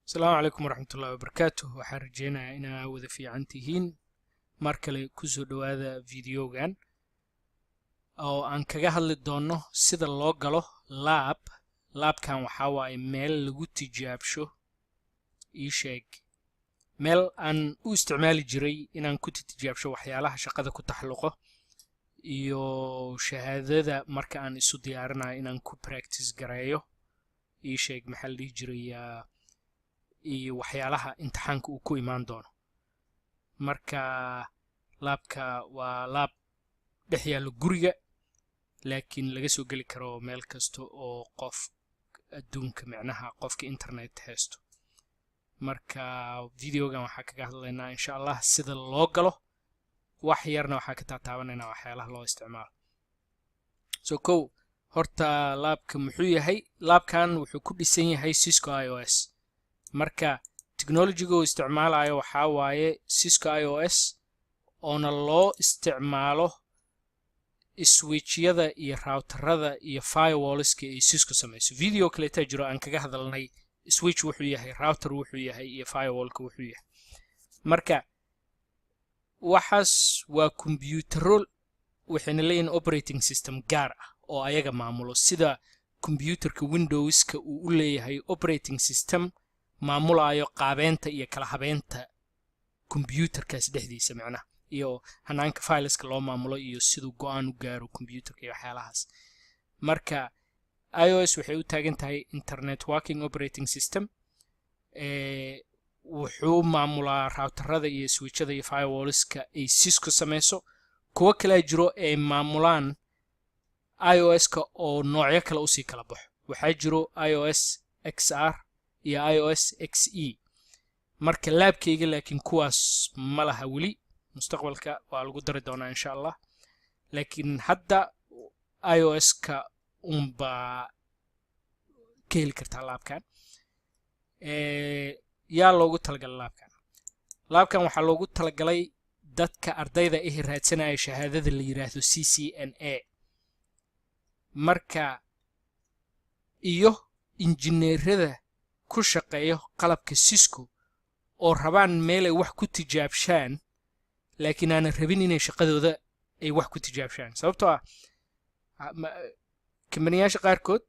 Asalaamu calaykum waraxmatullahi wabarakaatuh. Waxaan rajeynayaa inaa wada fiican tihiin. Mar kale kusoo dhowaada videogan oo aan kaga hadli doono sida loo galo lab. Labkan waxaa waaye meel lagu tijaabsho, ii sheeg, meel aan u isticmaali jiray inaan ku tijaabsho waxyaalaha shaqada ku taxalluqo iyo shahaadada marka aan isu diyaarinayo inaan ku practice gareeyo, ii sheeg, maxaa la dhihi jiray, iyo waxyaalaha imtixaanka uu ku imaan doono. Marka labka waa lab dhex yaallo guriga, laakiin laga soo geli karo meel kasta oo qof adduunka, micnaha qofka internet haysto. Marka videogan waxaa kaga hadlaynaa, insha Allah, sida loo galo, wax yarna waxaa ka taataabanaynaa waxyaalaha loo isticmaalo. So kow, horta labka muxuu yahay? Labkan wuxuu ku dhisan yahay Cisco IOS. Marka technologyga uu isticmaalayo waxaa waaye Cisco IOS, oona loo isticmaalo switchyada iyo routerada iyo firewallska ay Cisco samayso. Video kaleetaa jiro aan kaga hadalnay switch wuxuu yahay, router wuxuu yahay iyo firewallka wuxuu yahay. Marka waxaas waa kombiyuutaro, waxayna leeyihin operating system gaar ah oo ayaga maamulo, sida kombiyuutarka Windowska uu u leeyahay operating system maamulayo qaabeynta iyo kala habeynta kombiyuutarkaas dhexdiisa, micnaha iyo hanaanka fileska loo maamulo iyo siduu go-aan u gaaro kombiyuutarka iyo waxyaalahaas. Marka IOS waxay u taagan tahay Internet Working Operating System. Wuxuu maamulaa routerada iyo switchada iyo firewallska ay Cisco samayso. Kuwo kalaa jiro ay maamulaan IOS-ka oo noocyo kale usii kala baxo. Waxaa jiro IOS XR iyo IOS XE. Marka labkayga laakiin kuwaas ma laha weli. Mustaqbalka waa lagu dari doonaa, insha Allah, laakiin hadda IOS-ka unbaa ka heli kartaa labkan. Yaa loogu talagalay labkan? Labkan waxaa loogu talagalay dadka ardayda ahi raadsanaya shahaadada la yiraahdo CCNA. Marka iyo injineerada ku shaqeeyo qalabka Cisco oo rabaan meelay wax ku tijaabshaan, laakiin aanan rabin inay shaqadooda ay wax ku tijaabshaan, sababtoo ah kambaniyaasha qaarkood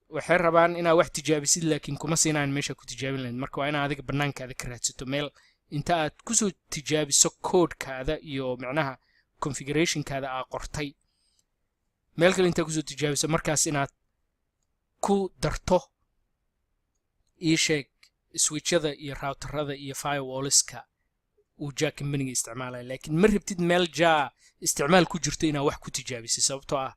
waxay rabaan inaad wax tijaabisid, laakiin kuma siinaan meesha ku tijaabin lahayd. Marka waa inaad adiga bannaankaada ka raadsato meel inta aad kusoo tijaabiso koodhkaada iyo micnaha configurationkaada aa qortay, meel kale intaa kusoo tijaabiso, markaas inaad ku darto, ii sheeg, switchada iyo routerada iyo firewallska uu jaa kambaniga isticmaalaya. Laakiin ma rabtid meel jaa isticmaal ku jirto inaad wax ku tijaabisay, sababtoo ah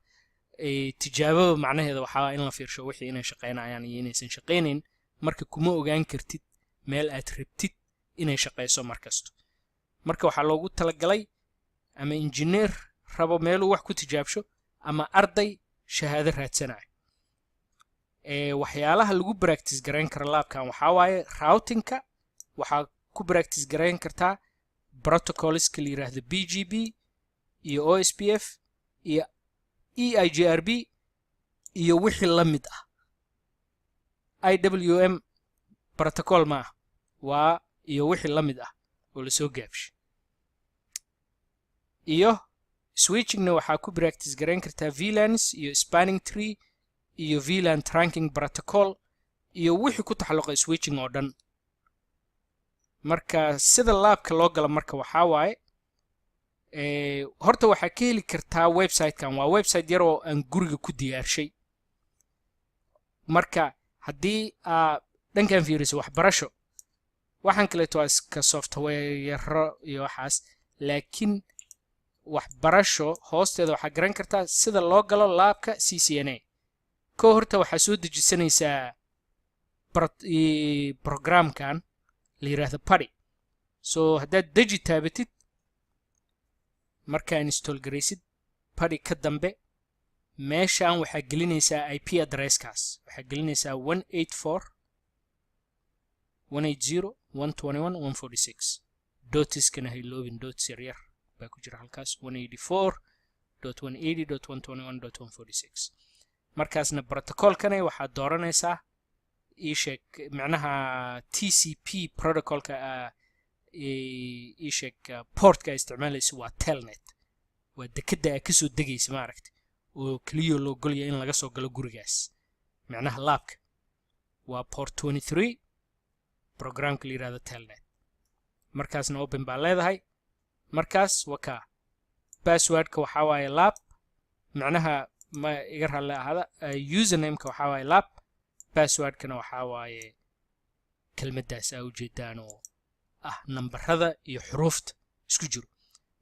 tijaabada macnaheeda waxaa in la fiirsho wixii inay shaqaynayaan iyo inaysan shaqaynayn. Marka kuma ogaan kartid meel aad rabtid inay shaqayso mar kasto. Marka waxaa loogu talagalay ama injineer rabo meeluu wax ku tijaabsho ama arday shahaado raadsanayo. Waxyaalaha lagu practice garayn karo labkan waxaa waaye routingka. Waxaa ku practice garayn kartaa protocolska la yiraahdo BGP iyo OSPF iyo EIGRP iyo wixii la mid ah. IWM protocol ma ah, waa iyo wixii la mid ah oo lasoo gaabshay. Iyo switchingna waxaa ku practice garayn kartaa VLANs iyo spanning tree iyo VLAN trunking protocol iyo wixii ku taxalluqa switching oo dhan. Marka sida labka loo galo marka waxaa waaye, horta waxaa ka heli kartaa website-kan. Waa website yar oo aan guriga ku diyaarshay. Marka haddii aa dhankan fiiriso waxbarasho, waxaan kaleeto waa iska software yaro iyo waxaas, laakiin waxbarasho hoosteeda waxaa garan kartaa sida loo galo labka CCNA. Ko horta waxaa soo dejisanaysaa programkan la yiraahdo PuTTY. So haddaad deji taabatid, markaa install garaysid PuTTY, ka dambe meeshan waxaa gelinaysaa IP addresskaas. Waxaa gelinaysaa 184 180 121 146. Dotiskana hayloobin, dots yaryar baa ku jira halkaas, 184.180.121.146. Markaasna protocolkana waxaad dooranaysaa Ii sheeg, macnaha TCP protocolka, ii sheeg, portka aa isticmaalaysa waa telnet, waa dekadda aa kasoo degaysa, maaragta, oo keliya loo golaya in laga soo galo gurigaas, macnaha labka waa port 23, programka la yidhahdo telnet. Markaasna open baa leedahay. Markaas wakaa passwordka waxaa waaye lab, macnaha ma iga raalli ahaada, usernameka waxaa waaye lab, passwordkana waxaa waaye kelmaddaas aa ujeedaan oo ah nambarada iyo xuruufta isku jiro.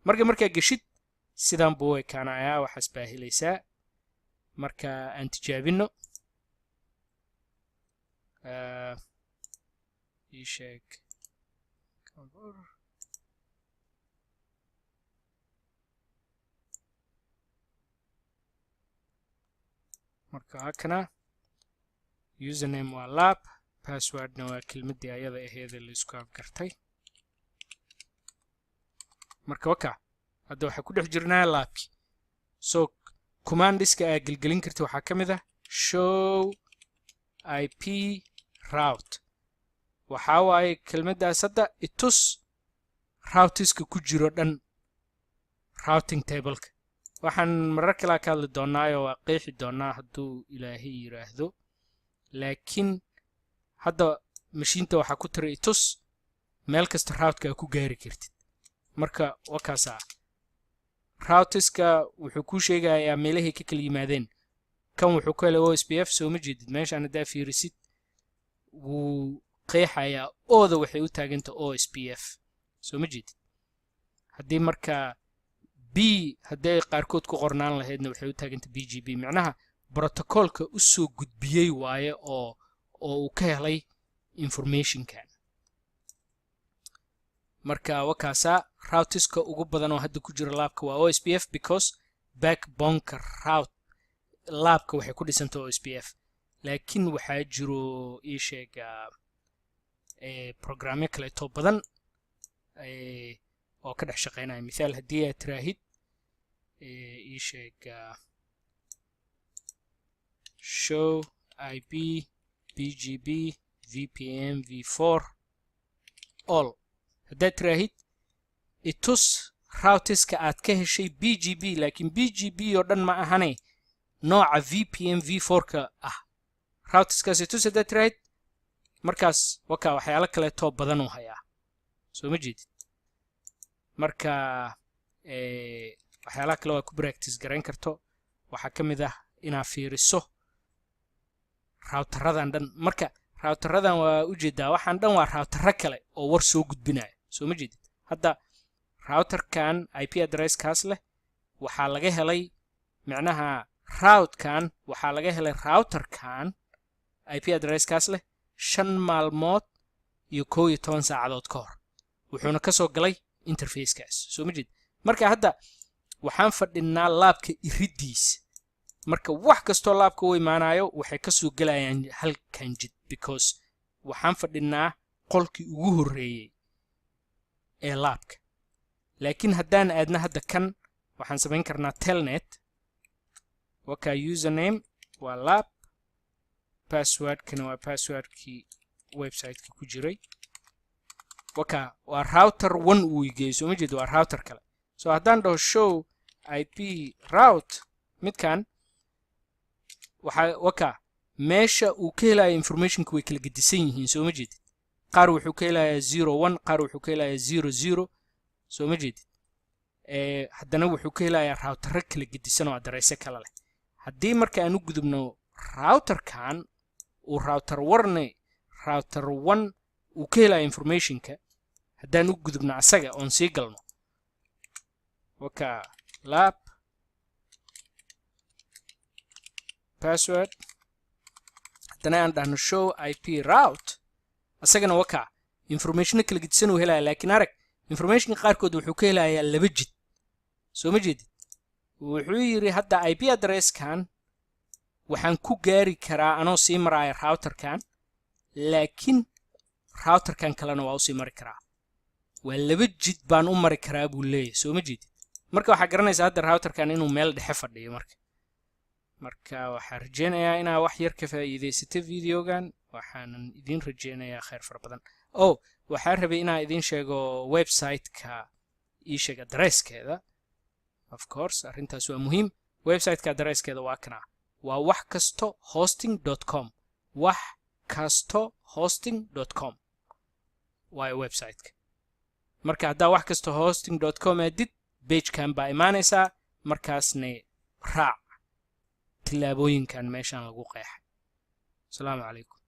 Marka markaa geshid, sidan buu u ekaanayaa. Waxaas baa helaysaa. Marka aan tijaabino. Ii sheeg. Marka hakana username waa lab, passwordna waa kelmaddii ayada aheede la isku afgartay. Marka waka hadda waxaa ku dhex jirnaa labki. So commandiska aa gelgelin karta waxaa ka mid ah show IP route. Waxaa waaye kelmaddaas hadda itus routeska ku jiro dhan routing tableka. Waxaan marar kalaa ka hadli doonaayo, waa qeexi doonaa hadduu Ilaahay yiraahdo, laakiin hadda mashiinta waxaa ku tira itus meel kasta routeka aa ku gaari kartid. Marka wakaasaa routeska wuxuu kuu sheegayaa meelahay ka kala yimaadeen. Kan wuxuu ku helay OSPF, soo ma jeedid? Meeshaan haddaa fiirisid, wuu qeexayaa. Ooda waxay u taaganta OSPF, soo ma jeedid? Haddii marka B hadday qaarkood ku qornaan lahaydna, waxay u taaganta BGP, macnaha protocolka u soo gudbiyey waaye oo uu ka helay informationkan. Marka wakaasaa routeska ugu badan oo hadda ku jira labka waa OSPF, because backboneka route labka waxay ku dhisanta OSPF. Laakiin waxaa jiro, ii sheega, programyo kaleeto badan oo ka dhex shaqeynaya. Mithaal, haddii aad tiraahid, ii sheega, show IP BGP VPN v4 all, haddaad tiraahid itus routeska aad ka heshay BGP, laakiin BGP oo dhan ma ahane, nooca VPN v4 ka ah routeskaas itus haddaad tiraahid, markaas waka waxyaalo kaleetoo badan uu hayaa, soo ma jeedid? Marka waxyaalaha kale waa ku practice garayn karto waxaa ka mid ah inaad fiiriso routerradan dhan. Marka routerradan waa ujeedaa, waxaan dhan waa routerro kale oo war soo gudbinaya, soo ma jeedid? Hadda routerkan IP addresskaas leh waxaa laga helay, micnaha routekan waxaa laga helay routerkan IP addresskaas leh 5 maalmood iyo 11 saacadood ka hor, wuxuuna ka soo galay interfacekaas, soo ma jeed? Marka hadda waxaan fadhinaa labka iriddiisa. Marka wax kastoo labka u imaanayo waxay ka soo gelayaan halkan jid, because waxaan fadhinaa qolkii ugu horreeyey ee labka. Laakiin haddaan aadna hadda kan, waxaan samayn karnaa telnet. Waka username waa lab, passwordkana waa passwordkii websiteka ku jiray. Waka waa router one uu igeeyo, soo ma jeedo? Waa router kale. So haddaan dhaho show IP route midkan, waxa waka meesha uu ka helayo informationka way kala gedisan yihiin, soo ma jeedid? Qaar wuxuu ka helayaa 01, qaar wuxuu ka helayaa 00, soo ma jeedid? Haddana wuxuu ka helayaa routerro kala gedisan oo addressyo kale leh. Haddii marka aan u gudubno routerkan uu router warne, router one uu ka helayo informationka, haddaan u gudubno asaga oon sii galno, waka lab password, haddana aan dhahno show IP route, asagana waka informationna kala gedisan uu helaya. Laakiin arag, informationka qaarkood wuxuu ka helayaa laba jid, soo ma jeedid? Wuxuu yidhi hadda IP addresskan waxaan ku gaari karaa anoo sii maraya routerkan, laakiin routerkan kalena waa usii mari karaa. Waa laba jid baan u mari karaa buu leeyahay, soo ma jeedid? Marka waxaa garanaysaa hadda routerkan inuu meel dhexe fadhiyo. Marka waxaa rajeynayaa inaa wax yar ka faa'iidaysatay videogan. Waxaanan idiin rajeynayaa khayr fara badan. Oh, waxaan rabay inaan idiin sheego website-ka, ii sheeg adreeskeeda. Of course, arrintaas waa muhiim. Website-ka adreeskeeda waa kana, waa waxkastohosting.com. waxkastohosting.com waayo website-ka. Marka haddaa waxkastohosting.com aadid, page-kan baa imaanaysaa. Markaasna raac tillaabooyinkan meeshaan lagu qeexay. Asalaamu calaykum.